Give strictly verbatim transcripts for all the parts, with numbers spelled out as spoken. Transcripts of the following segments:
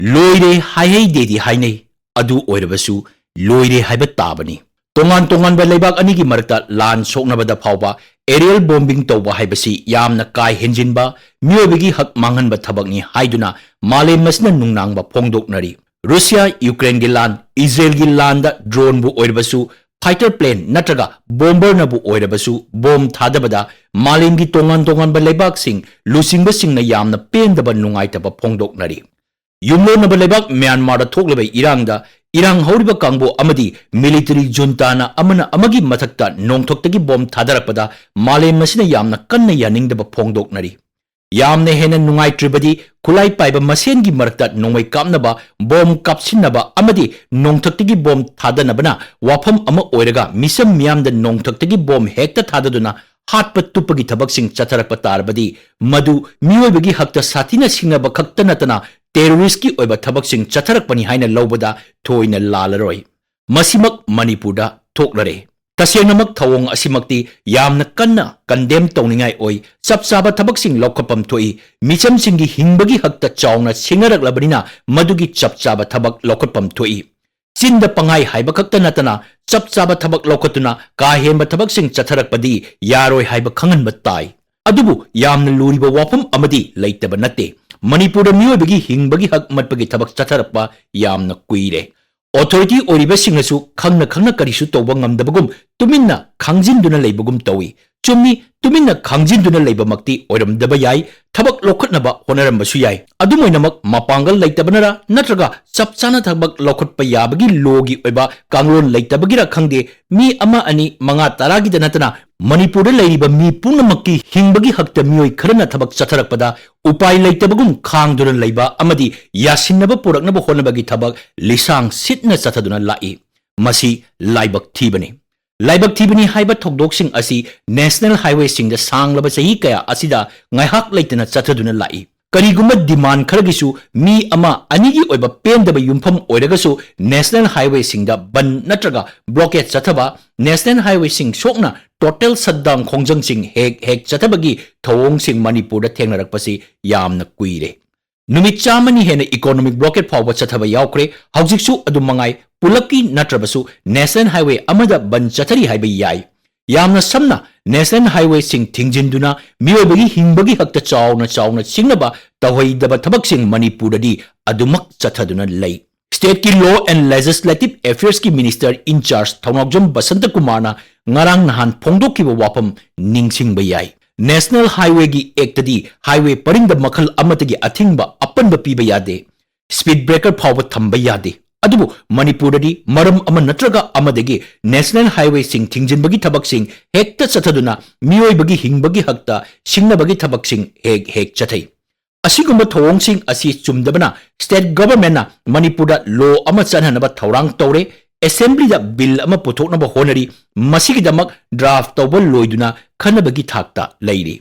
ꯂꯣꯏꯔꯦ ꯍꯥꯏꯍꯩꯗꯦꯗꯤ ꯍꯥꯏꯅꯩ, ꯑꯗꯨ ꯑꯣꯏꯔꯕꯁꯨ ꯂꯣꯏꯔꯦ ꯍꯥꯏꯕ ꯇꯥꯕꯅꯤ꯫ ꯇꯣꯉꯥꯟ ꯇꯣꯉꯥꯟꯕ ꯂꯩꯕꯥꯛ ꯑꯅꯤꯒꯤ ꯃꯔꯛꯇ ꯂꯥꯟ ꯁꯣꯛꯅꯕꯗ ꯐꯥꯎꯕ aerial bombing ꯇꯧꯕ ꯍꯥꯏꯕꯁꯤ ꯌꯥꯝꯅ ꯀꯥ ꯍꯦꯟꯖꯤꯟꯕ, ꯃꯤꯑꯣꯏꯕꯒꯤ ꯍꯛ ꯃꯥꯡꯍꯟꯕ ꯊꯕꯛꯅꯤ ꯍꯥꯏꯗꯨꯅ ꯃꯥꯂꯦꯝ ꯑꯁꯤꯅ ꯅꯨꯡꯅꯥꯡꯕ ꯐꯣꯡꯗꯣꯛꯅꯔꯤ꯫ ꯔꯨꯁꯤꯌꯥ ꯌꯨꯀ꯭ꯔꯦꯟꯒꯤ ꯂꯥꯟ, ꯏꯖꯔꯦꯜꯒꯤ ꯂꯥꯟꯗ droneꯕꯨ ꯑꯣꯏꯔꯕꯁꯨ, fighter plane ꯅꯠꯇ꯭ꯔꯒ bomberꯅꯕꯨ ꯑꯣꯏꯔꯕꯁꯨ ꯕꯣꯝ ꯊꯥꯗꯕꯗ ꯃꯥꯂꯦꯝꯒꯤ ꯇꯣꯉꯥꯟ ꯇꯣꯉꯥꯟꯕ ꯂꯩꯕꯥꯛꯁꯤꯡ ꯂꯨꯆꯤꯡꯕꯁꯤꯡꯅ ꯌꯥꯝꯅ ꯄꯦꯟꯗꯕ ꯅꯨꯡꯉꯥꯏꯇꯕ ꯐꯣꯡꯗꯣꯛꯅꯔꯤ꯫ ꯌꯨꯝꯂꯣꯟꯅꯕ ꯂꯩꯕꯥꯛ ꯃ꯭ꯌꯥꯟꯃꯥꯔꯗ ꯊꯣꯛꯂꯤꯕ ꯏꯔꯥꯡꯗ ꯏꯔꯥꯡ ꯍꯧꯔꯤꯕ ꯀꯥꯡꯕꯨ ꯑꯃꯗꯤ military juntaꯅ ꯑꯃꯅ ꯑꯃꯒꯤ ꯃꯊꯛꯇ ꯅꯣꯡꯊꯛꯇꯒꯤ ꯕꯣꯝ ꯊꯥꯗꯔꯛꯄꯗ ꯃꯥꯂꯦꯝ ꯑꯁꯤꯅ ꯌꯥꯝꯅ ꯀꯟꯅ ꯌꯥꯅꯤꯡꯗꯕ ꯐꯣꯡꯗꯣꯛꯅꯔꯤ꯫ ꯌꯥꯝꯅ ꯍꯦꯟꯅ ꯅꯨꯡꯉꯥꯏꯇ꯭ꯔꯤꯕꯗꯤ ꯈꯨꯠꯂꯥꯏ ꯄꯥꯏꯕ ꯃꯁꯦꯟꯒꯤ ꯃꯔꯛꯇ ꯅꯣꯡꯃꯩ ꯀꯥꯞꯅꯕ, ꯕꯣꯝ ꯀꯥꯞꯁꯤꯟꯅꯕ ꯑꯃꯗꯤ ꯅꯣꯡꯊꯛꯇꯒꯤ ꯕꯣꯝ ꯊꯥꯗꯅꯕꯅ ꯋꯥꯐꯝ ꯑꯃ ꯑꯣꯏꯔꯒ ꯃꯤꯆꯝ ꯃꯤꯌꯥꯝꯗ ꯅꯣꯡꯊꯛꯇꯒꯤ ꯕꯣꯝ ꯍꯦꯛꯇ ꯊꯥꯗꯗꯨꯅ ꯍꯥꯠꯄ ꯇꯨꯞꯄꯒꯤ ꯊꯕꯛꯁꯤꯡ ꯆꯠꯊꯔꯛꯄ ꯇꯥꯔꯕꯗꯤ ꯃꯗꯨ ꯃꯤꯑꯣꯏꯕꯒꯤ ꯍꯛꯇ ꯁꯥꯊꯤꯅ ꯁꯤꯡꯅꯕ ꯈꯛꯇ ꯅꯠꯇꯅ terroristꯀꯤ ꯑꯣꯏꯕ ꯊꯕꯛꯁꯤꯡ ꯆꯠꯊꯔꯛꯄꯅꯤ ꯍꯥꯏꯅ ꯂꯧꯕꯗ ꯊꯣꯏꯅ ꯂꯥꯜꯂꯔꯣꯏ꯫ ꯃꯁꯤꯃꯛ ꯃꯅꯤꯄꯨꯔꯗ ꯊꯣꯛꯂꯔꯦ꯫ ꯇꯁꯦꯡꯅꯃꯛ ꯊꯧꯑꯣꯡ ꯑꯁꯤꯃꯛꯇꯤ ꯌꯥꯝꯅ ꯀꯟꯅ condemn ꯇꯧꯅꯤꯡꯉꯥꯏ ꯑꯣꯏ꯫ ꯆꯞ ꯆꯥꯕ ꯊꯕꯛꯁꯤꯡ ꯂꯧꯈꯠꯐꯝ ꯊꯣꯛꯏ꯫ ꯃꯤꯆꯝꯁꯤꯡꯒꯤ ꯍꯤꯡꯕꯒꯤ ꯍꯛꯇ ꯆꯥꯎꯅ ꯁꯤꯡꯅꯔꯛꯂꯕꯅꯤꯅ ꯃꯗꯨꯒꯤ ꯆꯞ ꯆꯥꯕ ꯊꯕꯛ ꯂꯧꯈꯠꯐꯝ ꯊꯣꯛꯏ꯫ ꯆꯤꯟꯗ ꯄꯪꯍꯥꯏ ꯍꯥꯏꯕ ꯈꯛꯇ ꯅꯠꯇꯅ ꯆꯞ ꯆꯥꯕ ꯊꯕꯛ ꯂꯧꯈꯠꯇꯨꯅ ꯀꯥ ꯍꯦꯟꯕ ꯊꯕꯛꯁꯤꯡ ꯆꯠꯊꯔꯛꯄꯗꯤ ꯌꯥꯔꯣꯏ ꯍꯥꯏꯕ ꯈꯪꯍꯟꯕ ꯇꯥꯏ꯫ ꯑꯗꯨꯕꯨ ꯌꯥꯝꯅ ꯂꯨꯔꯤꯕ ꯋꯥꯐꯝ ꯑꯃꯗꯤ ꯂꯩꯇꯕ ꯅꯠꯇꯦ꯫ ꯃꯅꯤꯄꯨꯔꯗ ꯃꯤꯑꯣꯏꯕꯒꯤ ꯍꯤꯡꯕꯒꯤ ꯍꯛ ꯃꯠꯄꯒꯤ ꯊꯕꯛ ꯆꯠꯊꯔꯛꯄ ꯌꯥꯝꯅ ꯀꯨꯏꯔꯦ꯫ Authority ꯑꯣꯏꯔꯤꯕꯁꯤꯡꯅꯁꯨ ꯈꯪꯅ ꯈꯪꯅ ꯀꯔꯤꯁꯨ ꯇꯧꯕ ꯉꯝꯗꯕꯒꯨꯝ ꯇꯨꯃꯤꯟꯅ ꯈꯥꯡꯖꯤꯟꯗꯨꯅ ꯂꯩꯕꯒꯨꯝ ꯇꯧꯏ꯫ ꯆꯨꯝꯃꯤ, ꯇꯨꯃꯤꯟꯅ ꯈꯥꯡꯖꯤꯟꯗꯨꯅ ꯂꯩꯕꯃꯛꯇꯤ ꯑꯣꯏꯔꯝꯗꯕ ꯌꯥꯏ, ꯊꯕꯛ ꯂꯧꯈꯠꯅꯕ ꯍꯣꯠꯅꯔꯝꯕꯁꯨ ꯌꯥꯏ꯫ ꯑꯗꯨꯝ ꯑꯣꯏꯅꯃꯛ ꯃꯄꯥꯡꯒꯜ ꯂꯩꯇꯕꯅꯔ ꯅꯠꯇ꯭ꯔꯒ ꯆꯞ ꯆꯥꯅ ꯊꯕꯛ ꯂꯧꯈꯠꯄ ꯌꯥꯕꯒꯤ lawꯒꯤ ꯑꯣꯏꯕ ꯀꯥꯡꯂꯣꯟ ꯂꯩꯇꯕꯒꯤꯔ ꯈꯪꯗꯦ, ꯃꯤ ꯑꯃ, ꯑꯅꯤ, ꯃꯉꯥ, ꯇꯔꯥꯒꯤꯗ ꯅꯠꯇꯅ ꯃꯅꯤꯄꯨꯔꯗ ꯂꯩꯔꯤꯕ ꯃꯤ ꯄꯨꯝꯅꯃꯛꯀꯤ ꯍꯤꯡꯕꯒꯤ ꯍꯛꯇ ꯃꯤꯑꯣꯏ ꯈꯔꯅ ꯊꯕꯛ ꯆꯠꯊꯔꯛꯄꯗ ꯎꯄꯥꯏ ꯂꯩꯇꯕꯒꯨꯝ ꯈꯥꯡꯗꯨꯅ ꯂꯩꯕ ꯑꯃꯗꯤ ꯌꯥꯁꯤꯟꯅꯕ ꯄꯨꯔꯛꯅꯕ ꯍꯣꯠꯅꯕꯒꯤ ꯊꯕꯛ ꯂꯤꯁꯥꯡ ꯁꯤꯠꯅ ꯆꯠꯊꯗꯨꯅ ꯂꯥꯛꯏ꯫ ꯃꯁꯤ ꯂꯥꯏꯕꯛ ꯊꯤꯕꯅꯤ꯫ ꯂꯥꯏꯕꯛ ꯊꯤꯕꯅꯤ ꯍꯥꯏꯕ ꯊꯧꯗꯣꯛꯁꯤꯡ ꯑꯁꯤ national highwayꯁꯤꯡꯗ ꯁꯥꯡꯂꯕ ꯆꯍꯤ ꯀꯌꯥ ꯑꯁꯤꯗ ꯉꯥꯏꯍꯥꯛ ꯂꯩꯇꯅ ꯆꯠꯊꯗꯨꯅ ꯂꯥꯛꯏ꯫ ꯀꯔꯤꯒꯨꯝꯕ demand ꯈꯔꯒꯤꯁꯨ ꯃꯤ ꯑꯃ ꯑꯅꯤꯒꯤ ꯑꯣꯏꯕ ꯄꯦꯟꯗꯕ ꯌꯨꯝꯐꯝ ꯑꯣꯏꯔꯒꯁꯨ national highwayꯁꯤꯡꯗ ꯕꯟ ꯅꯠꯇ꯭ꯔꯒ blockade ꯆꯠꯊꯕ, national highwayꯁꯤꯡ ꯁꯣꯛꯅ total shutdown ꯈꯣꯡꯖꯪꯁꯤꯡ ꯍꯦꯛ ꯍꯦꯛ ꯆꯠꯊꯕꯒꯤ ꯊꯧꯑꯣꯡꯁꯤꯡ ꯃꯅꯤꯄꯨꯔꯗ ꯊꯦꯡꯅꯔꯛꯄꯁꯤ ꯌꯥꯝꯅ ꯀꯨꯏꯔꯦ꯫ ꯅꯨꯃꯤꯠ ꯆꯥꯝꯃꯅꯤ ꯍꯦꯟꯅ economic blockade ꯐꯥꯎꯕ ꯆꯠꯊꯕ ꯌꯥꯎꯈ꯭ꯔꯦ꯫ ꯍꯧꯖꯤꯛꯁꯨ ꯑꯗꯨꯝ ꯃꯉꯥꯏ, ꯄꯨꯂꯞꯀꯤ ꯅꯠꯇ꯭ꯔꯕꯁꯨ national highway ꯑꯃꯗ ꯕꯟ ꯆꯠꯊꯔꯤ ꯍꯥꯏꯕ ꯌꯥꯏ꯫ ꯌꯥꯝꯅ ꯁꯝꯅ, national highwayꯁꯤꯡ ꯊꯤꯡꯖꯤꯟꯗꯨꯅ ꯃꯤꯑꯣꯏꯕꯒꯤ ꯍꯤꯡꯕꯒꯤ ꯍꯛꯇ ꯆꯥꯎꯅ ꯆꯥꯎꯅ ꯁꯤꯡꯅꯕ ꯇꯧꯍꯩꯗꯕ ꯊꯕꯛꯁꯤꯡ ꯃꯅꯤꯄꯨꯔꯗꯗꯤ ꯑꯗꯨꯃꯛ ꯆꯠꯊꯗꯨꯅ ꯂꯩ꯫ Stateꯀꯤ Law and Legislative Affairsꯀꯤ minister in charge ꯊꯧꯅꯥꯎꯖꯝ ꯕꯁꯟꯇ ꯀꯨꯃꯥꯔꯅ ꯉꯔꯥꯡ ꯅꯍꯥꯟ ꯐꯣꯡꯗꯣꯛꯈꯤꯕ ꯋꯥꯐꯝ ꯅꯤꯡꯁꯤꯡꯕ ꯌꯥꯏ꯫ National Highwayꯒꯤ Actꯗꯤ highway ꯄꯔꯤꯡꯗ ꯃꯈꯜ ꯑꯃꯠꯇꯒꯤ ꯑꯊꯤꯡꯕ ꯑꯄꯟꯕ ꯄꯤꯕ ꯌꯥꯗꯦ꯫ Speed breaker ꯐꯥꯎꯕ ꯊꯝꯕ ꯌꯥꯗꯦ꯫ ꯑꯗꯨꯕꯨ ꯃꯅꯤꯄꯨꯔꯗꯗꯤ ꯃꯔꯝ ꯑꯃ ꯅꯠꯇ꯭ꯔꯒ ꯑꯃꯗꯒꯤ national highwayꯁꯤꯡ ꯊꯤꯡꯖꯤꯟꯕꯒꯤ ꯊꯕꯛꯁꯤꯡ ꯍꯦꯛꯇ ꯆꯠꯊꯗꯨꯅ ꯃꯤꯑꯣꯏꯕꯒꯤ ꯍꯤꯡꯕꯒꯤ ꯍꯛꯇ ꯁꯤꯡꯅꯕꯒꯤ ꯊꯕꯛꯁꯤꯡ ꯍꯦꯛ ꯍꯦꯛ ꯆꯠꯊꯩ꯫ ꯑꯁꯤꯒꯨꯝꯕ ꯊꯧꯑꯣꯡꯁꯤꯡ ꯑꯁꯤ ꯆꯨꯝꯗꯕꯅ state governmentꯅ ꯃꯅꯤꯄꯨꯔꯗ law ꯑꯃ ꯆꯠꯍꯟꯅꯕ ꯊꯧꯔꯥꯡ ꯇꯧꯔꯦ, assemblyꯗ bill ꯑꯃ ꯄꯨꯊꯣꯛꯅꯕ ꯍꯣꯠꯅꯔꯤ, ꯃꯁꯤꯒꯤꯗꯃꯛ draft ꯇꯧꯕ ꯂꯣꯏꯗꯨꯅ ꯈꯟꯅꯕꯒꯤ ꯊꯥꯛꯇ ꯂꯩꯔꯤ꯫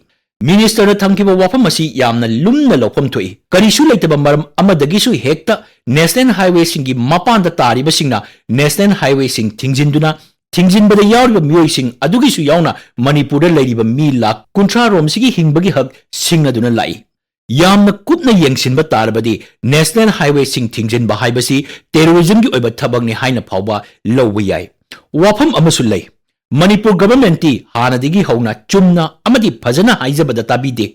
Ministerꯅ ꯊꯝꯈꯤꯕ ꯋꯥꯐꯝ ꯑꯁꯤ ꯌꯥꯝꯅ ꯂꯨꯝꯅ ꯂꯧꯐꯝ ꯊꯣꯛꯏ꯫ ꯀꯔꯤꯁꯨ ꯂꯩꯇꯕ ꯃꯔꯝ ꯑꯃꯗꯒꯤꯁꯨ ꯍꯦꯛꯇ national highwayꯁꯤꯡꯒꯤ ꯃꯄꯥꯟꯗ ꯇꯥꯔꯤꯕꯁꯤꯡꯅ national highwayꯁꯤꯡ ꯊꯤꯡꯖꯤꯟꯗꯨꯅ, ꯊꯤꯡꯖꯤꯟꯕꯗ ꯌꯥꯎꯔꯤꯕ ꯃꯤꯑꯣꯏꯁꯤꯡ ꯑꯗꯨꯒꯤꯁꯨ ꯌꯥꯎꯅ ꯃꯅꯤꯄꯨꯔꯗ ꯂꯩꯔꯤꯕ ꯃꯤ ꯂꯥꯈ ꯀꯨꯟꯊ꯭ꯔꯥ ꯔꯣꯝꯁꯤꯒꯤ ꯍꯤꯡꯕꯒꯤ ꯍꯛ ꯁꯤꯡꯅꯗꯨꯅ ꯂꯥꯛꯏ꯫ ꯌꯥꯝꯅ ꯀꯨꯞꯅ ꯌꯦꯡꯁꯤꯟꯕ ꯇꯥꯔꯕꯗꯤ national highwayꯁꯤꯡ ꯊꯤꯡꯖꯤꯟꯕ ꯍꯥꯏꯕꯁꯤ terrorismꯒꯤ ꯑꯣꯏꯕ ꯊꯕꯛꯅꯤ ꯍꯥꯏꯅ ꯐꯥꯎꯕ ꯂꯧꯕ ꯌꯥꯏ꯫ ꯋꯥꯐꯝ ꯑꯃꯁꯨ ꯂꯩ꯫ ꯃꯅꯤꯄꯨꯔ governmentꯇꯤ ꯍꯥꯟꯅꯗꯒꯤ ꯍꯧꯅ ꯆꯨꯝꯅ ꯑꯃꯗꯤ ꯐꯖꯅ ꯍꯥꯏꯖꯕꯗ ꯇꯥꯕꯤꯗꯦ꯫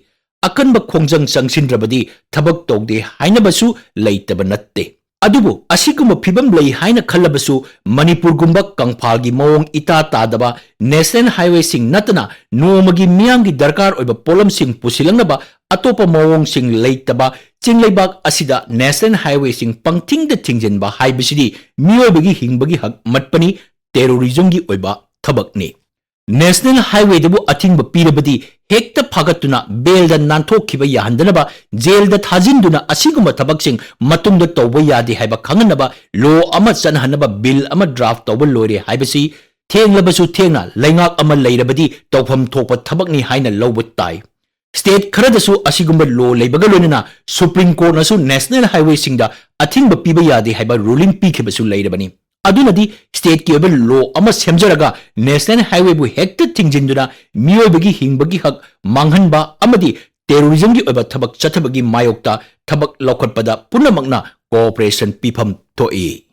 ꯑꯀꯟꯕ ꯈꯣꯡꯖꯪ ꯆꯪꯁꯤꯟꯗ꯭ꯔꯕꯗꯤ ꯊꯕꯛ ꯇꯧꯗꯦ ꯍꯥꯏꯅꯕꯁꯨ ꯂꯩꯇꯕ ꯅꯠꯇꯦ꯫ ꯑꯗꯨꯕꯨ ꯑꯁꯤꯒꯨꯝꯕ ꯐꯤꯕꯝ ꯂꯩ ꯍꯥꯏꯅ ꯈꯜꯂꯕꯁꯨ ꯃꯅꯤꯄꯨꯔꯒꯨꯝꯕ ꯀꯪꯐꯥꯜꯒꯤ ꯃꯑꯣꯡ ꯏꯇꯥ ꯇꯥꯗꯕ national highwayꯁꯤꯡ ꯅꯠꯇꯅ ꯅꯣꯡꯃꯒꯤ ꯃꯤꯌꯥꯝꯒꯤ ꯗꯔꯀꯥꯔ ꯑꯣꯏꯕ ꯄꯣꯠꯂꯝꯁꯤꯡ ꯄꯨꯁꯤꯜꯂꯛꯅꯕ ꯑꯇꯣꯞꯄ ꯃꯑꯣꯡꯁꯤꯡ ꯂꯩꯇꯕ ꯆꯤꯡꯂꯩꯕꯥꯛ ꯑꯁꯤꯗ national highwayꯁꯤꯡ ꯄꯪꯊꯤꯡꯗ ꯊꯤꯡꯖꯤꯟꯕ ꯍꯥꯏꯕꯁꯤꯗꯤ ꯃꯤꯑꯣꯏꯕꯒꯤ ꯍꯤꯡꯕꯒꯤ ꯍꯛ ꯃꯠꯄꯅꯤ, terrorismꯒꯤ ꯑꯣꯏꯕ ꯊꯕꯛꯅꯤ꯫ National highwayꯗꯕꯨ ꯑꯊꯤꯡꯕ ꯄꯤꯔꯕꯗꯤ ꯍꯦꯛꯇ ꯐꯥꯒꯠꯇꯨꯅ bailꯗ ꯅꯥꯟꯊꯣꯛꯈꯤꯕ ꯌꯥꯍꯟꯗꯅꯕ jailꯗ ꯊꯥꯖꯤꯟꯗꯨꯅ ꯑꯁꯤꯒꯨꯝꯕ ꯊꯕꯛꯁꯤꯡ ꯃꯇꯨꯡꯗ ꯇꯧꯕ ꯌꯥꯗꯦ ꯍꯥꯏꯕ ꯈꯪꯍꯟꯅꯕ law ꯑꯃ ꯆꯠꯅꯍꯟꯅꯕ bill ꯑꯃ draft ꯇꯧꯕ ꯂꯣꯏꯔꯦ ꯍꯥꯏꯕꯁꯤ ꯊꯦꯡꯂꯕꯁꯨ ꯊꯦꯡꯅ ꯂꯩꯉꯥꯛ ꯑꯃ ꯂꯩꯔꯕꯗꯤ ꯇꯧꯐꯝ ꯊꯣꯛꯄ ꯊꯕꯛꯅꯤ ꯍꯥꯏꯅ ꯂꯧꯕ ꯇꯥꯏ꯫ State ꯈꯔꯗꯁꯨ ꯑꯁꯤꯒꯨꯝꯕ law ꯂꯩꯕꯒ ꯂꯣꯏꯅꯅ Supreme Courtꯅꯁꯨ national highwayꯁꯤꯡꯗ ꯑꯊꯤꯡꯕ ꯄꯤꯕ ꯌꯥꯗꯦ ꯍꯥꯏꯕ ruling ꯄꯤꯈꯤꯕꯁꯨ ꯂꯩꯔꯕꯅꯤ꯫ ꯑꯗꯨꯅꯗꯤ stateꯀꯤ ꯑꯣꯏꯕ law ꯑꯃ ꯁꯦꯝꯖꯔꯒ national highwayꯕꯨ ꯍꯦꯛꯇ ꯊꯤꯡꯖꯤꯟꯗꯨꯅ ꯃꯤꯑꯣꯏꯕꯒꯤ ꯍꯤꯡꯕꯒꯤ ꯍꯛ ꯃꯥꯡꯍꯟꯕ ꯑꯃꯗꯤ terrorismꯒꯤ ꯑꯣꯏꯕ ꯊꯕꯛ ꯆꯠꯊꯕꯒꯤ ꯃꯥꯌꯣꯛꯇ ꯊꯕꯛ ꯂꯧꯈꯠꯄꯗ ꯄꯨꯝꯅꯃꯛꯅ cooperation ꯄꯤꯐꯝ ꯊꯣꯛꯏ꯫